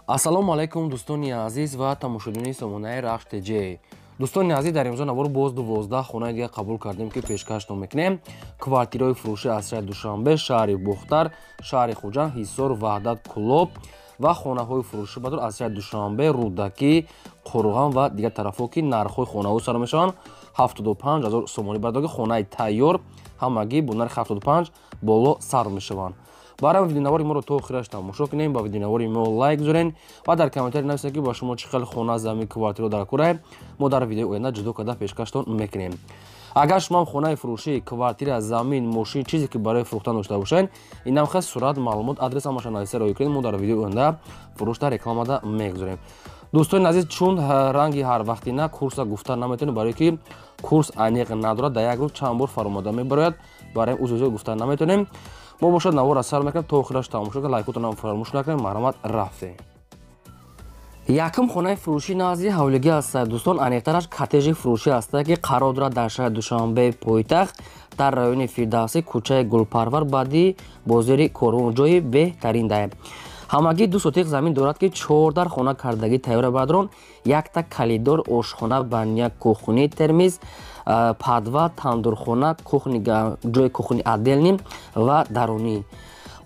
Ассалому алайкум, дӯстони азиз ва тамошобинони сомонаи Рахш ТЖ. Дӯстони азиз, дар имрӯза навор боз 12 хонаи дига қабул кардем, ки пешкаштон мекунем. Квартираҳои фурӯшӣ аз шаҳри Душанбе, шаҳри Бохтар, шаҳри Хуҷанд, Ҳисор, Ваҳдат, Кӯлоб ва хонаҳои фурӯшӣ бадор аз шаҳри Душанбе, Рӯдакӣ, Қурған ва дигар тарафҳо, ки нархҳои хонаҳо сар мешаванд 75 ҳазор сомонӣ. Бадоги хонаи тайёр ҳамагӣ бо нархи 75 боло сар мешаванд. Барам видеонавори моро то охираш тамошо кунем, ба видеонавори мо лайк гузорен ва дар комментарий нависед, ки ба шумо чӣ хел хона, замин, квартира дар кора. Мо дар видеои оянда ҷудо карда пешкаштон мекунем. Агар шумо хонаи фурӯшӣ, квартира, замин, мошин, чизе ки барои фурӯхтан дошта бошед, инам хел сурат, маълумот, адрес ҳамаша нависа роӣ кунед, мо дар видеои оянда фурӯшта рекламада мегузорем. Дӯстони азиз, чун ранги ҳарвақтина курса гуфта наметавонем, барое ки курс аниқ надорад, дар як рӯз чанд бор фаромада мебарояд, барои узузо гуфта наметавонем. Мо бошад навора сар мекунем, то охираш тамошо кунед, лайкотонам фаромӯш накунед. Марҳамат, рафтем. Якум хонаи фурӯшӣ назди ҳавлигӣ аст, дӯстон, аниқтараш коттежи фурӯшӣ аст, ки қарор дорад дар шаҳри Душанбе, пойтахт, дар райони Фирдавсӣ, кӯчаи Гулпарвар, баъди бозори Корвон, ҷои беҳтарин дае. Ҳамагӣ 2 сотиқ замин дорад, ки 14 хона кардагӣ тайёра бадрон, якта калидор, ошхона, баня, кухни, термиз, подвал, тандурхона, кухни, ҷои кухни отдельный ва дарунӣ.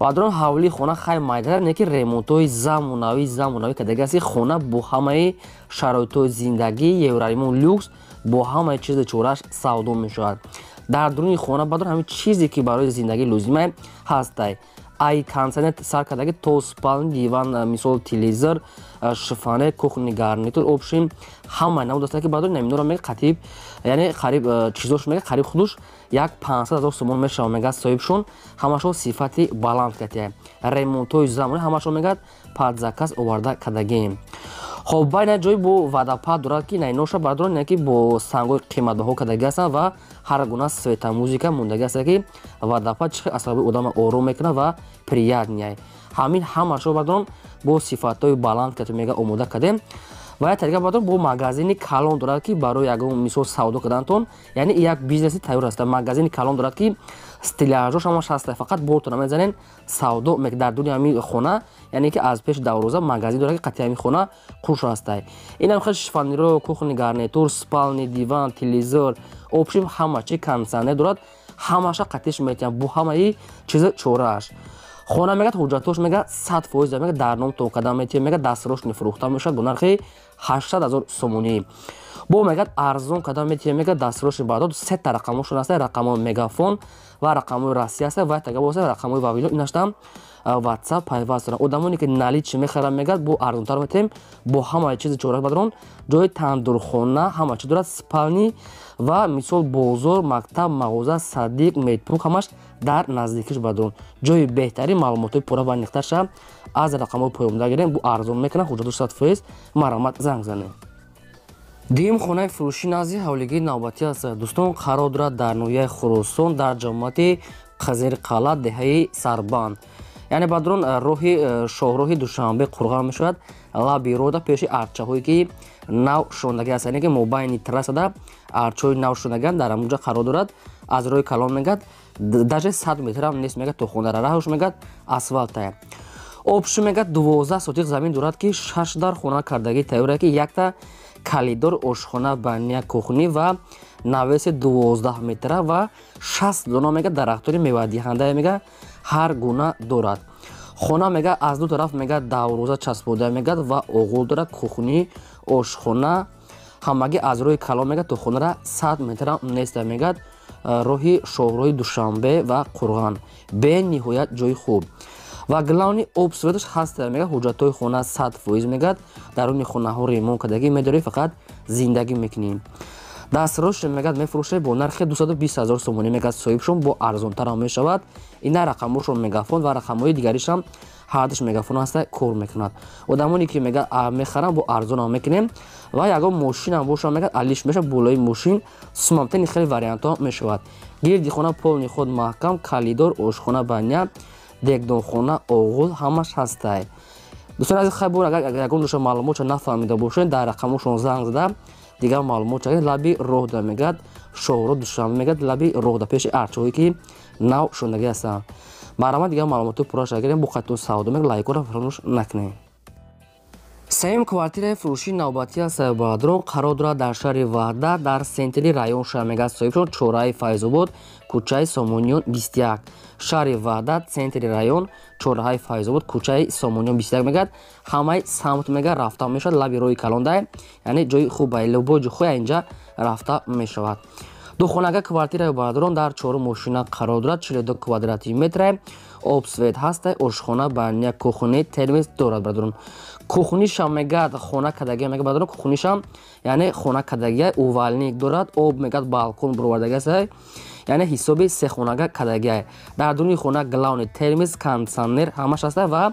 Бадрон, ҳавлии хона хай майдара, не ки ремонтҳои замонавӣ кардагӣ аст, хона бо ҳамаи шароитҳои зиндагӣ, евроремонт, люкс, бо ҳамаи чизи чорааш савдо мешавад. Дар дуруни хона, бадрон, ҳамин чизе ки барои зиндагӣ лозима ҳастай, ай кондиционер сар кардаги то спальни, диван, мисол, телевизор, шифоньер, кухни гарнитур, общем, ҳамаи намуд аст, ки баъд наминора мега қатиб, яъне қариб чизош мега қариб худуш як 500 ҳазор сомон мешава. Мега соҳибшон ҳамашо сифати баланд катия, ремонтҳои замонӣ ҳамашо мегӯяд под заказ оварда кардагием. Хоб, байна ҷой бо водопад дорад, ки найноша, бардорон, не ки бо сангҳои қиматбаҳо кардагӣ ҳастанд ва ҳар гуна светомузыка мондагӣ аст, ки водопад чӣ хел асаби одама ором мекунад ва приятный. Ҳамин ҳамашо, бардорон, бо сифатҳои баланд ка мега омода кардем. Ва як тариқа, бардорон, бо магазини калон дорад, ки барои ягон мисол савдо кардантон, яъне як бизнеси тайёр аст. Магазини калон дорад, ки стеллажош ҳамаш ҳаст, фақат бортона мезанен, савдо дар дуни ҳамин хона, яъне ки аз пеши дарвоза магазин дорад, ки қатъи ҳамин хона қуш ҳастай. Инам хел шифоньеро, кухни гарнитур, спальни, диван, телевизор, общем, ҳама чи, кондиционер дорад, ҳамаша қатиш метиҳам бо ҳамаи чизи чорааш. Хона мегӯяд ҳуҷҷатҳош мега 100%, мега дар ном то кадам метиҳем, мега дастрош фурӯхта мешавад бо нархи 800 ҳазор сомонӣ. Бо мегӯяд арзон кадам метиҳем, мега дастроши баъдод. Сета рақамошон аста: рақамҳои Мегафон ва рақамҳои Россия аста ва тага боса рақамҳои Вавилон, инаштам WhatsApp пайваст дорад. Одамоне ки наличный мехаранд, мегӯяд бо арзонтар метиҳем, бо ҳамаи чизи чора. Бадрон, ҷои тандурхона, ҳама чи дорад, спальни ва мисол бозор, мактаб, мағоза, садик, медпункт ҳамаш дар наздикиш. Бадрон, ҷои беҳтарин. Маълумотҳои пурра ва аниқтарша аз рақамҳои поёнда гирем, бо арзон мекунанд, ҳуҷҷату 100%. Марҳамат, занг занед. Дуюм хонаи фурӯшӣ назди ҳавлигии навбатӣ аст, дӯстон, қарор дорад дар ноҳияи Хуросон, дар ҷамоати Қазирқалъа, деҳаи Сарбанд. Яъне, бадрон, роҳи шоҳроҳи Душанбе Қурған мешавад, лаби роҳда, пеши арчаҳое ки нав шондагӣ аст, яъне ки мобайни трассада арчаҳои нав шондагианд, дар ҳамонҷа қарор дорад. Аз роҳи калон мегӯяд даже 100 метрам нест, мегӯяд то хонара раҳош, мегӯяд асфалтая. Общий мегӯяд 12 сотиқ замин дорад, ки шаш дар хона кардагӣ тайёра, ки якта калидор, ошхона, баня, кухни ва навеси 12 метра ва 60 дона мега дарахтони мевадиҳанда, мега ҳар гуна дорад. Хона мега аз ду тараф мега давроза часпода мегад ва оғул дорад, кухни, ошхона. Ҳамагӣ аз роҳи калон мегад то хонара 100 метрам неста, мегад роҳи шоҳроҳи Душанбе ва Қурған, бениҳоят ҷои хуб ва главный об, светаш ҳаст. Мега ҳуҷҷатҳои хона 100%, мегад даруни хонаҳо ремонт кардагӣ, медорӣ, фақат зиндагӣ мекунӣ. Дастрош мегад мефурӯшад бо нархи 220 ҳазор сомонӣ, мегад соҳибшон, бо арзонтарам мешавад. Ина рақамҳошон Мегафон ва рақамҳои дигаришам ҳардуш Мегафон ҳаста, кор мекунад. Одамоне ки мега мехаранд, бо арзонам мекунем ва ягон мошинам боша, мегад алиш мешавад, болои мошин сумамтани хеле вариантҳо мешавад. Гирди хона полный худ маҳкам, калидор, ошхона, баня, дегдонхона, оғул ҳамаш ҳастай. Дӯстони азиз, хай, бор агар ягон доша маълумотшо нафаҳмида бошед, дар рақамҳошон занг зада дигар маълумот ча. Лаби роҳда, мегӯяд шоҳро Душанбе, мегӯяд лаби роҳда, пеши арчаҳое ки нав шондагӣ ҳастанд. Марҳамат, дигар маълумотҳои пурраша гирем, бо қайтон савдо мег, лайкҳоро фаромӯш накунед. Сеюм квартираи фурӯшии навбатӣ аст, бародарон, қарор дорад дар шаҳри Ваҳдат, дар центри район шаҳр мегӯяд соҳибшон, чораи Файзобод, кӯчаи Сомониён 21. Шаҳри Ваҳдат, центри район, чораҳаи Файзобод, кӯчаи Сомониён 21 мегӯяд. Ҳамаи самт мегӯяд рафта мешавад, лаби роҳи калондай, яъне ҷои хуб, любой ҷо хоя инҷа рафта мешавад. Духонага квартираи, бародарон, дар чорум мошина қарор дорад, 42 квадрати метра, об, свет ҳаста, ошхона, баня, кухни, термос дорад, бародарон. Кухнишам мегӯяд хона кадагия мегӯяд, бародарон, кухнишам яъне хона кадагия, увальник дорад, об мегӯяд балкон буровардагия аст, яъне ҳисоби сехонага кадагия. Дар дуни хона главный термос, кондитсионер ҳамаш ҳаста ва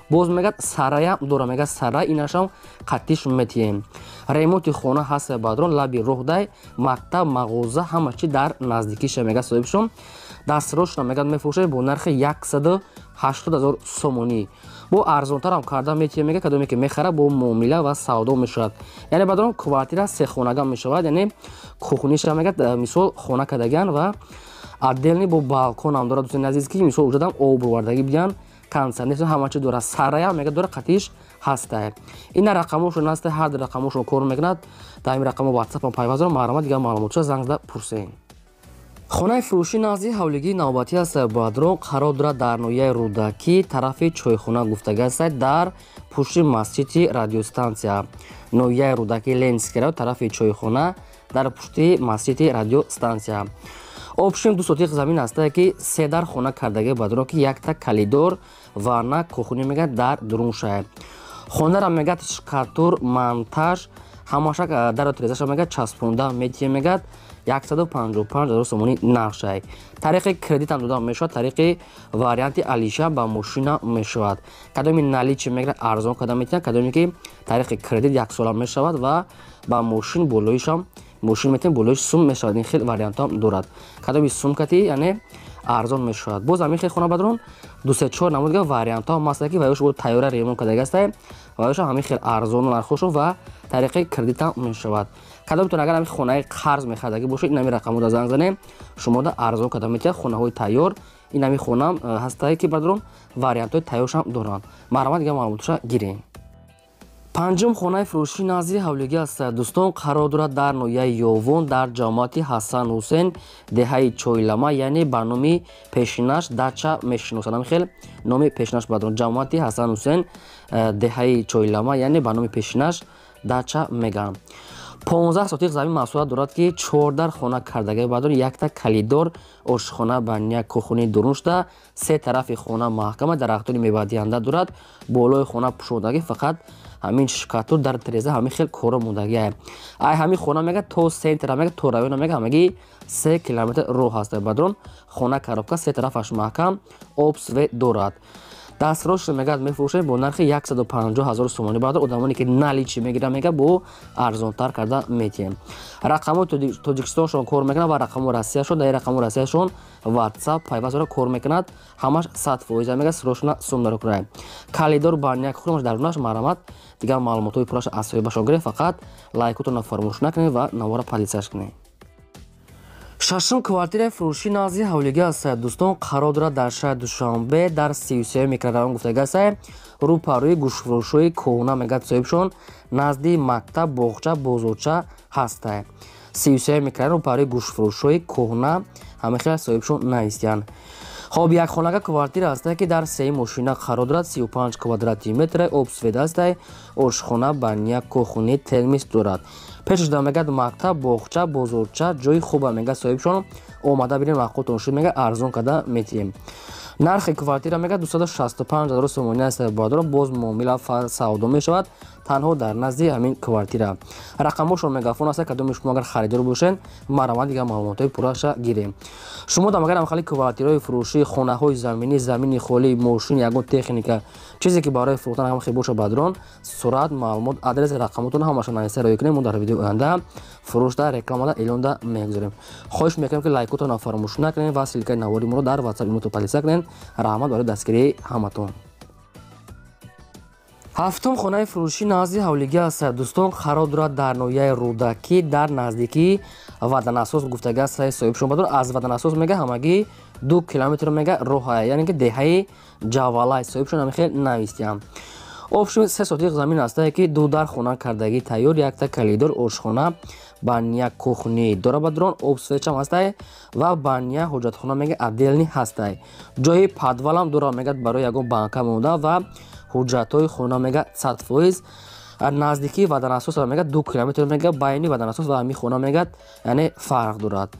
боз мегӯяд сараям дора, мегӯяд сарай инашам қатиш метиҳем. Ремонти хона ҳаста, бародарон, лаби роҳдай, мактаб, мағоза, ҳама чи дар наздикиша мегӯяд соҳибшон. Дастрошона мегӯяд мефурӯшад бо нархи 180 000 сомонӣ. Бо арзонтарам карда метиҳем, мегӯяд, кадоме ки мехара, бо муомила ва савдо мешавад. Яъне, бародарон, квартира сехонага мешавад, яъне кухниша мегӯяд мисол хона кардагиан ва отдельный бо балконам дорад, дӯстони азиз, ки мисол уҷадам об овардагӣ бидиҳанд, кондитсионер ҳама чи дорад, сараям мегӯяд дора, қатиш ҳаста. Ина рақамошон ҳаста, ҳар ду рақамошон кор мекунад, дар ин рақамо ватсапам пайваст дорам, марҳамат, дигар маълумотша занг зада пурсем. Хонаи фурӯшӣ назди ҳавлигии навбатӣ аст, бародарон, қарор дорад дар ноҳияи Рӯдакӣ, тарафи чойхона гуфтага аст, дар пушти масҷиди радиостансия. Ноҳияи Рӯдакӣ, Ленинский район, тарафи чойхона, дар пушти масҷиди радиостансия. Общем, 2 сотих замин ҳастае, ки се дар хона кардагӣ, бародарон, ки якта коридор, ванна, кухня мегӯяд дар дуруншае. Хонара мегӯяд штукатур, монтаж, ҳамаша дару тирезаша мегӯяд часпонда метиҳем, мегӯяд 155 000 сомонӣ нархшай. Тариқи кредитам дода мешавад, тариқи варианти алиша ба мошина мешавад. Кадоми наличный мегӯяд арзон карда метиҳанд, кадоме ки тариқи кредит яксола мешавад ва ба мошин болоишам мошин метиҳем, болоиш сум мешавад. Ин хел вариантҳоам дорад. Кадоми сумкати, яъне арзон мешавад. Боз ҳамин хел хона, бародарон, ду се чор намуд вариантҳо ҳам ҳастанд, ки ваёш бо тайёра ремонт кардаги ҳастанд, ваёш ҳамин хел арзон нархошон ва тариқи кредитам мешавад. Кадомтон агар ҳамин хонаи қарз мехардагӣ бошед, ин ҳамин рақамода занг занем, шумода арзон карда метиҳад хонаҳои тайёр. Ин ҳамин хонаам ҳастае, ки, бародарон, вариантҳои тайёршам доранд. Марҳамат, дигар маълумотша гирем. Панҷум хонаи фурӯшӣ назди ҳавлигӣ аст, дӯстон, қарор дорад дар ноҳияи Ёвон, дар ҷамоати Ҳасан Ҳусен, деҳаи Чойлама, яъне ба номи пешинаш Дача мешиносанд. Ҳамин хел номи пешинаш, бародарон, ҷамоати Ҳасан Ҳусен, деҳаи Чойлама, яъне ба номи пешинаш Дача мегӯянд. 15 сотих замин масоҳат дорад, ки чордар хона кардагӣ, бародарон, якта коридор, ошхона, баня, кухни дурун шуда, се тарафи хона маҳкама, дарахтони мевадиҳанда дорад, болои хона пӯшодагӣ, фақат ҳамин штукатур, дар тиреза ҳамин хел коро мондагиа. Ай ҳамин хона мега то центра, мега то района, мега ҳамагӣ 3 километр роҳ ҳаст, бародарон. Хона коробка, се тарафаш маҳкам, об, свет дорад. Дастрошро мегӯяд мефурӯшем бо нархи 150 000 сомонӣ, бародар. Одамоне ки наличный мегиранд, мега бо арзонтар карда метиҳем. Рақамҳои Тоҷикистоншон кор мекунад ва рақамҳои Россияшон. Дар рақамҳои Россияшон WhatsApp пайваст дора, кор мекунад, ҳамаш 100%, мега срочно сум дар курай. Коридор, баня, кухняш дарунаш. Марҳамат, дигар маълумотҳои пурраша аз соҳибашон гиред. Фақат лайкотонро фаромӯш накунед ва навора поделиться кунед. Шашум квартираи фурӯшӣ назди ҳавлигӣ аст, дӯстон, қарор дорад дар шаҳри Душанбе, дар 33 микрорайон гуфтага аст, рӯпарӯи гӯштфурӯшҳои кӯҳна, мегӯяд соҳибшон, назди мактаб, боғча, бозорча ҳаста. 33 микрорайон, рӯпарӯи гӯштфурӯшҳои кӯҳна, ҳамин хел соҳибшон навистиянд. Хоб, якхонага квартира ҳастае, ки дар сеи мошина қарор дорад, 35 квадрати метр, об, свет ҳастае, ошхона, баня, кухни, термос дорад. Пешашда мегӯяд мактаб, боғча, бозорча, ҷои хуба, мегӯяд соҳибшон, омада бинед, маъқултон шуд, мегӯяд арзон карда метиҳем. Нархи квартира мегӯяд 265 000 сомонӣ аст, бародарон, боз муомила, савдо мешавад. Танҳо дар назди ҳамин квартира рақамҳошон мегафон аст. Кадоми шумо агар харидор бошед, марҳамат, дигар маълумотҳои пурраша гирем. Шумо дам агар ҳамхали квартираҳои фурӯшӣ, хонаҳои заминӣ, замини холӣ, мошин, ягон техника, чизе ки барои фурӯхтан ҳамхел боша, бародарон, сурат, маълумот, адрес, рақамотон ҳамаша нависта роӣ кунем. Мо дар видеои оянда фурӯшда, рекламада, эълонда мегузорем. Хоҳиш мекунем, ки лайкотонро фаромӯш накунед ва ссылкаи навори моро дар ватсап имото поделиться кунед. Раҳмат барои дастгирии ҳаматон. Ҳафтум хонаи фурӯшӣ назди ҳавлигӣ аст, дӯстон, қарор дорад дар ноҳияи Рӯдакӣ, дар наздикии Ваданасоз гуфтага аст соҳибшон, бародар. Аз Ваданасоз мега ҳамагӣ 2 километр мега роҳа, яъне ки деҳаи Ҷавалай, соҳибшон ҳамин хел навистиям. Общем 3 сотих замин ҳастае ки ду дар хона кардагӣ тайёр, якта коридор, ошхона, баня, кухни дора бадрон, об свечам ҳастае ва баня, ҳоҷатхона мега отдельный ҳастае. Ҷои подвалам дора мегад барои ягон банка монда ва ҳуҷҷатҳои хона мега 100%. Наздикии Ваданасос мега 2 километр мега байни Ваданасос ва ҳамин хона мегад, яъне фарқ дорад.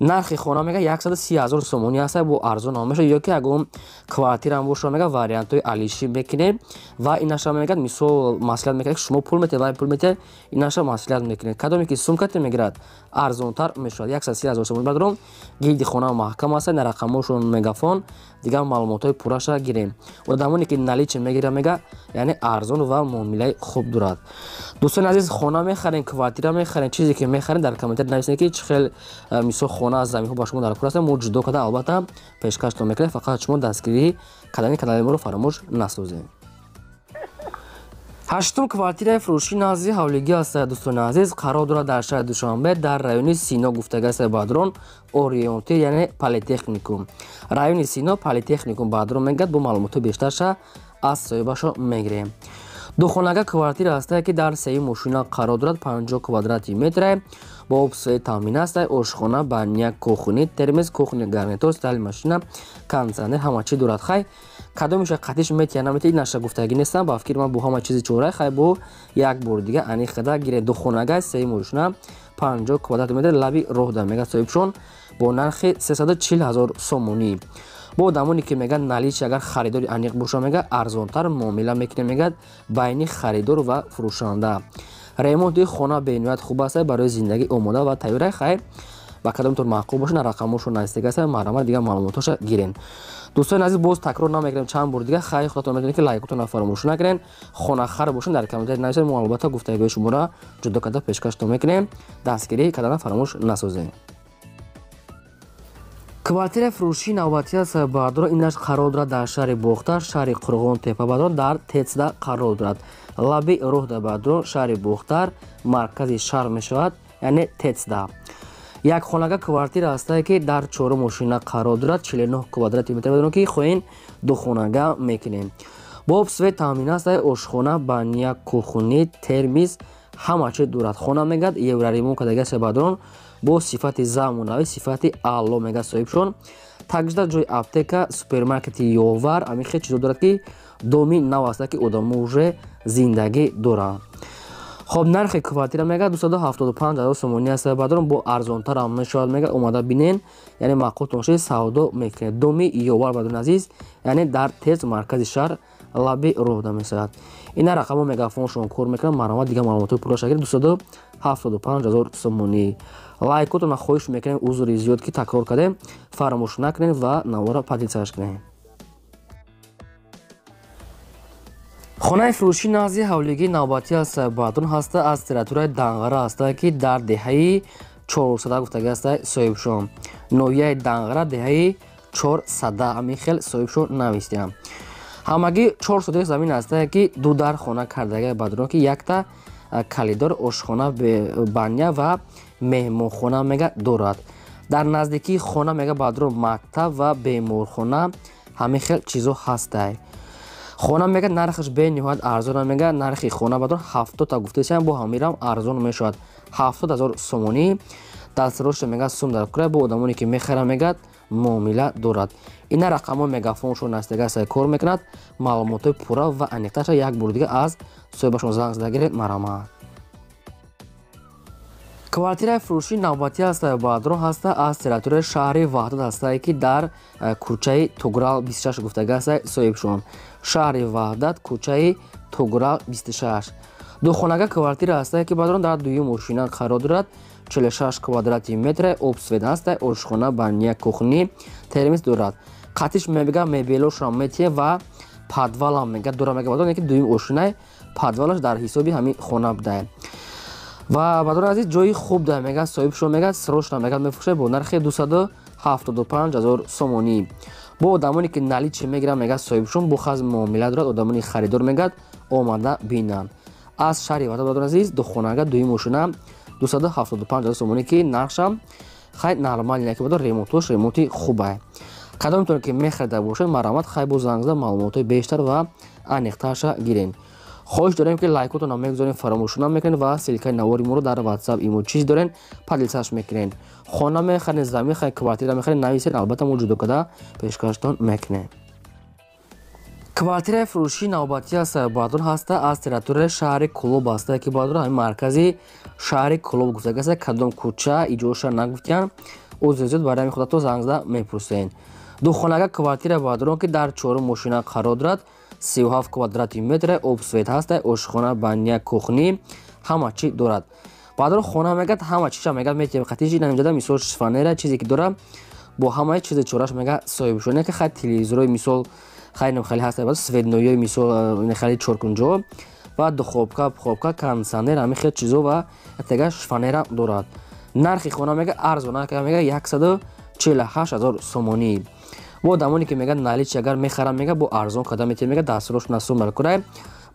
Нархи хона мега 130 000 сомонӣ аст, бо арзон ҳам мешавад, ё ки ягон квартираам боша мега вариантҳои алишӣ мекунем ва инаша мегад мисол маслиҳат мекунед, шумо пул метиҳед ва пул метиҳед, инаша маслиҳат мекунед. Кадоме ки сумкате мегирад арзонтар мешавад. 130 000 сомонӣ бадром. Гирди хона маҳкам аст, на рақамҳошон мегафон, дигар маълумотҳои пурраша гирем. Одамоне ки наличие мегирад мега, яъне арзон ва муомилаи хуб дорад. Дӯстони азиз, хона мехарем, квартира мехарем, чизе ки мехарем дар комментар нависед ки чӣ хел мисол хона аз заминҳо ба шумо дар кор аст, мо ҷудо карда албатта пешкаштон мекунем. Фақат шумо дастгирӣ кардани канали моро фаромӯш насозед. Ҳаштум квартираи фурӯшӣ назди ҳавлигӣ аст, дӯстони азиз, қарор дорад дар шаҳри Душанбе дар райони Сино гуфтага аст бадрон, ориентир яъне политехникум. Райони Сино политехникум бадрон мегӯяд, бо маълумотҳои бештарша аз соҳибашо мегирем. Духонага квартира ҳастае ки дар сеюм мошина қарор дорад, 50 квадрати метре, бо обсӯи таъмин аст, ошхона, баня, кухни, термес, кухни гарнитур, стали машина, кондиционер, ҳама чи дорад. Хай кадомеша қатиш метия наметия наша гуфтагӣ нестам, ба фикри ман бо ҳама чизи чора. Хай бо як бор дига аниқ карда гире. Духонага сеюм мошина 50 квадрати метр лаби роҳ да мегӯяд соҳибшон бо нархи 340 000 сомонӣ. Бо одамоне ки мегӯяд наличие агар харидори аниқ боша мегӯяд арзонтар муомила мекунем мегӯяд байни харидор ва фурӯшанда. Ремонти хона бениҳоят хуб аст, барои зиндагӣ омода ва тайёра. Хай ба кадомтон маъқул боша, на рақамҳошон наздик аст, марҳамат дигар маълумотҳоша гирен. Дӯстони азиз, боз такрор намекунем чанд бор дига, хай худатон медонед ки лайкотонро фаромӯш накунед. Хонахар бошед дар комментарий нависед, мо албатта гуфтагиҳои шуморо ҷудо карда пешкаштон мекунем. Дастгирӣ кардана фаромӯш насозед. Квартираи фурӯшии навбатӣ аст бадрон, инаш қарор дорад дар шаҳри Бохтар, шаҳри Қурғон-Тепа бадрон, дар Тецда қарор дорад. Лаби роҳ да бадрон, шаҳри Бохтар, маркази шаҳр мешавад, яъне Тецда. Як хонага квартира ҳастае ки дар чорум мошина қарор дорад, 49 квадрати метр бадрон, ки хоҳем ду хонага мекунем. Бо обсвет таъмин аст, ошхона, баня, кухни, термис, ҳама чи дорад. Хона мегӯяд евроремонт кардаги аст бадрон, бо сифати замонавӣ, сифати аъло мегӯяд соҳибшон. Такжда ҷои аптека, супермаркети Ёвар, ҳамин хел чизо дорад ки доми нав аст, ки одамо уже зиндагӣ доранд. Хоб нархи квартира мегӯяд 275 000 сомонӣ аст бадрон, бо арзонтар ҳам мешавад мегӯяд, омада бинен, яъне маъқултон шуд савдо мекунед. Доми Ёвар бадрон азиз, яъне дар тез маркази шаҳр лаби роҳ да мешавад. Ина рақамҳо мегафоншон кор мекунанд, марҳамат дигар маълумотҳои пурраша гиред. 275 000 сомонӣ. Лайкотонро хоҳиш мекунем, узри зиёд ки такрор кардем, фаромӯш накунед ва навора поделитсияш кунед. Хонаи фурӯшӣ назди ҳавлигии навбатӣ аст бадрон, ҳаста аз территорияи Данғара ҳаста ки дар деҳаи 400 гуфтагӣ аст соҳибшон. Ноҳияи Данғара, деҳаи 400, ҳамин хел соҳибшон навистиям. Ҳамагӣ 4 сотих замин ҳастае ки ду дар хона кардагӣ бадрон, ки якта коридор, ошхона, баня ва меҳмонхона мега дорад. Дар наздикии хона мега бадрон мактаб ва беморхона, ҳамин хел чизо ҳастае. Хона мега нархаш бениҳоят арзон мега, нархи хона бадрон 70 та гуфтесиам, бо ҳамирам арзон мешавад, 70 000 сомонӣ. Дастроша мега сум дар кура, бо одамоне ки мехаранд мегӯяд муомила дорад. Ина рақамҳо мегафоншон наздик аст кор мекунад. Маълумотҳои пурра ва аниқтарша як бор дига аз соҳибашон занг зада гиред, марҳамат. Квартираи фурӯшии навбатӣ аст бадрон, ҳаста аз территорияи шаҳри Ваҳдат ҳастае ки дар кӯчаи Туграл 26 гуфтага аст соҳибшон. Шаҳри Ваҳдат, кӯчаи Туграл 26. Духонага квартира ҳастае ки бадрон дар дуюм мошина қарор дорад, 46 квадрати метре, обсвет ҳаста, ошхона, баня, кухни, термис дорад. Қатиш мега мебелошам метие ва подвалам мега дора мега бадрон, ки дуюм ошинай подвалаш дар ҳисоби ҳамин хона будае. Ва бадрон азиз ҷои хуб да мега соҳибшон мега срочно мега мефурӯшад бо нархи 275 000 сомонӣ. Бо одамоне ки наличие мегиранд мега соҳибшон бо хаз муомила дорад, одамони харидор мегӯяд омада бинанд. Аз шаҳри Ваҳдат бадрон азиз духонага дуюм ошина 275 000 сомонӣ, ки нархшам хай нормал не, ки бадрон ремонтош ремонти хубае. Кадомтон ки мехарида бошед, марҳамат, хай бо занг зада маълумотҳои бештар ва аниқтарша гирен. Хоҳиш дорем, ки лайкотонам мегузорем, фаромӯш намекунед ва ссылкаи навори моро дар WhatsApp, имо чиз дорен, поделиться мекунед. Хона мехаред, замин мехаред, квартира мехаред, нависед, албатта мо ҷудо карда пешкаштон мекунем. Квартираи фурӯшии навбатӣ аст, баъдон ҳаста аз территорияи шаҳри Кӯлоб аста, ки баъдон ҳамин маркази шаҳри Кӯлоб гуфтага аст. Кадом кӯча иҷоша нагуфтиян, узр зиёд, барои ҳамин худато занг зада мепурсен. Духонага квартира, баъдон, ки дар чорум мошина қарор дорад, 37 квадрати метр, об, свет ҳаста, ошхона, баня, кухня, ҳама чӣ дорад. Баъдон хона мегад, ҳама чиша мегад метиҳем қатиши намҷада, мисол шифоньера, чизе ки дорад, бо ҳамаи чизи чораш мега соҳиб шуд. Не ки хай телевизорҳои, мисол, хай хеле ҳаста, светноиҳои, мисол, хеле чоркунҷо ва духовка, пуховка, кондитсионер, ҳамин хел чизо ва тега шифоньера дорад. Нархи хона мега арзона, мега 148 000 сомонӣ. Бо одамоне ки мега наличный агар мехарам, мега бо арзон карда метавонем, мега дастрош насум баркурай.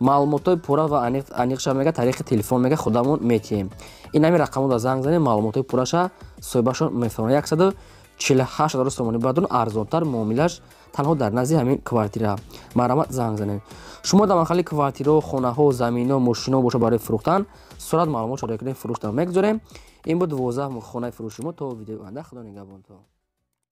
Маълумотҳои пурра ва аниқша мега тариқи телефон мега худамон метиҳем. Ин ҳамин рақамода занг занем, маълумотҳои пурраша соҳибашон мефаҳманд. 148 000 сомонӣ, баъдон арзонтар муомилаш танҳо дар назди ҳамин квартира. Марҳамат, занг занед. Шумо дар махалли квартираҳо, хонаҳо, заминҳо, мошиноҳо боша барои фурӯхтан, сурат маълумот шуда кунем, фурӯшта мегузорем. Ин буд 12 хонаи фурӯши мо. То видеои оянда, худо нигаҳбонтон.